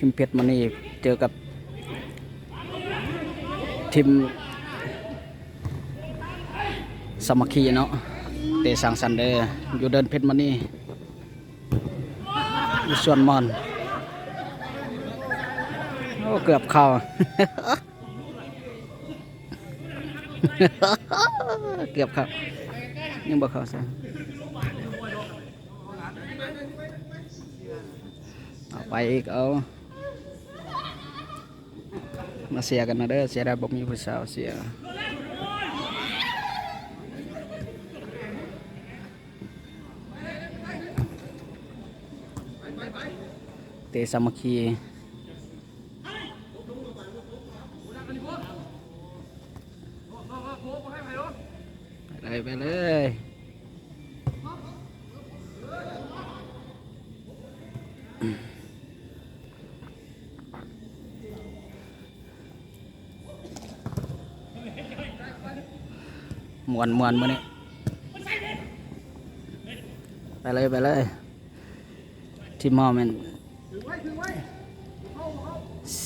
ທີມເພັດມະນີເຈີກັບທີມສາມັກຄີເນາະ ເຕະສັງສັນເດີ ຢູ່ເດີ່ນເພັດມະນີ ຢູ່ສວນມອນ. ໂອ້ ເກືອບເຂົ້າ ເກືອບເຂົ້າ ຍັງບໍ່ເຂົ້າໃສ່. ເອົາໄປອີກ ເອົາ ມາເຊຍກັນນະເດີ ເສຍດາຍບໍ່ມີຜູ້ສາວເຊຍ. ເຕະສາມັກຄີ ໄປເລີຍ ໄປເລີຍ. ມ່ວນໆ ມື້ນີ້ ໄປເລີຍ ໄປເລີຍ. ທີມເຮົາແມ່ນ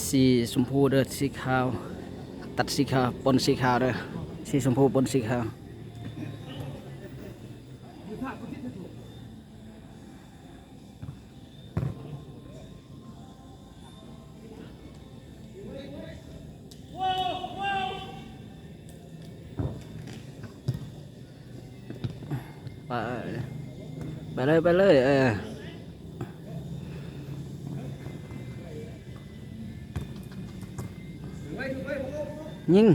ສີຊົມພູເດີ ສີຂາວ ຕັດສີຂາວ ປົນສີຂາວເດີ ສີຊົມພູປົນສີຂາວ. ໄປ ໄປເລີຍ ໄປເລີຍ ເອີ ຍິງ.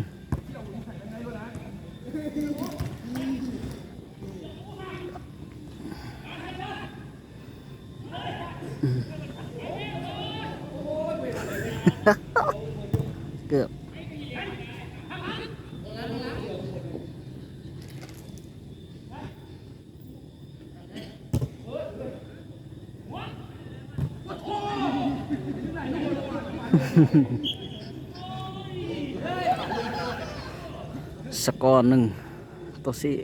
ເກືອບ ສະກໍໜຶ່ງຕໍ່ສີ່.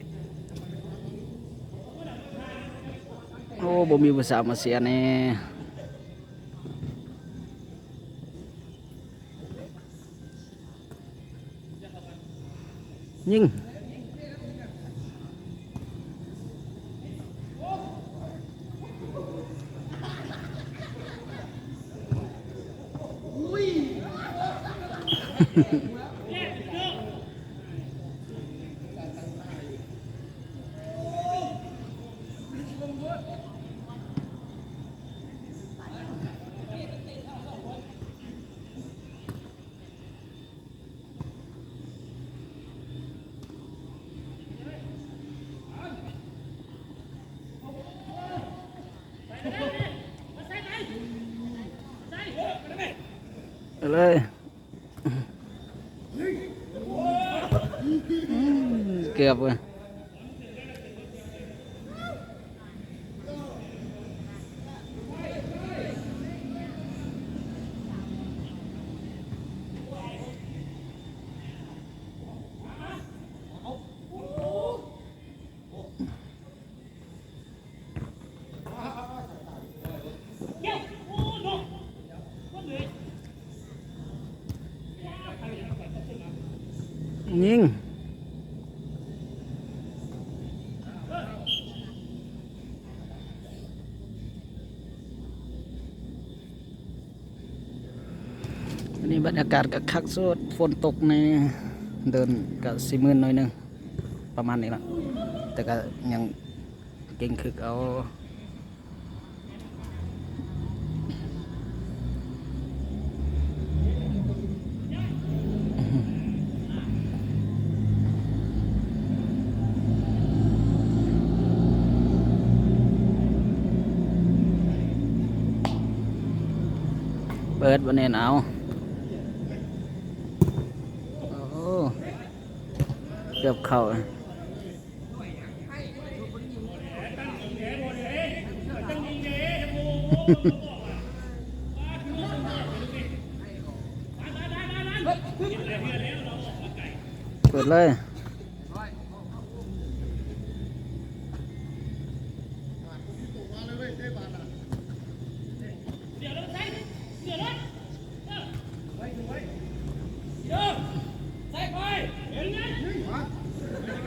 ໂອ້ ບໍ່ມີຜູ້ສາວມາເຊຍແດ່. ຍິງ ເອົາເລີຍ ເກືອບເວີຍ. ຍິງ. ອັນນີ້ບັນຍາກາດກໍຄັກສຸດ ຝົນຕົກແດ່ ເດີ່ນກໍຊິມື່ນໜ້ອຍໜຶ່ງ ປະມານນີ້ລະ ແຕ່ກໍຍັງເກັ່ງຄຶກເອົາ. ເປີດບັດນີ້ນາວ ໂອ້ ເກືອບເຂົ້າ. ເປີດເລີຍ.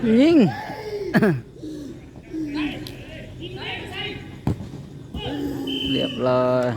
ຍິງ ຮຽບຮ້ອຍ.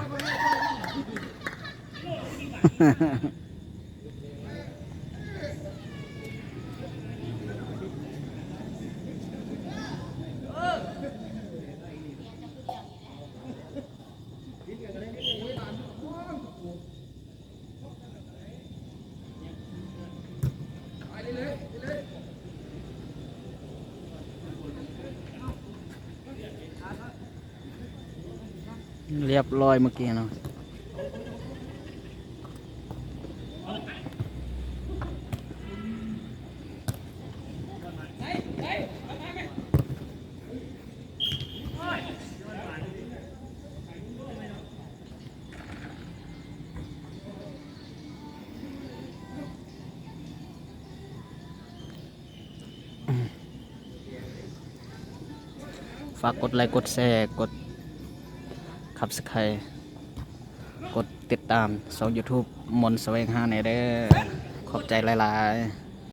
ຮຽບຮ້ອຍເມື່ອກີ້ເນາະ. ຝາກກົດໄລ ກົດແຊ ກົດ Subscribe ກົດຕິດຕາມຊ່ອງ YouTube ມົນສະແຫວງຫາແດ່ເດີ້. ຂອບໃຈຫຼາຍໆ.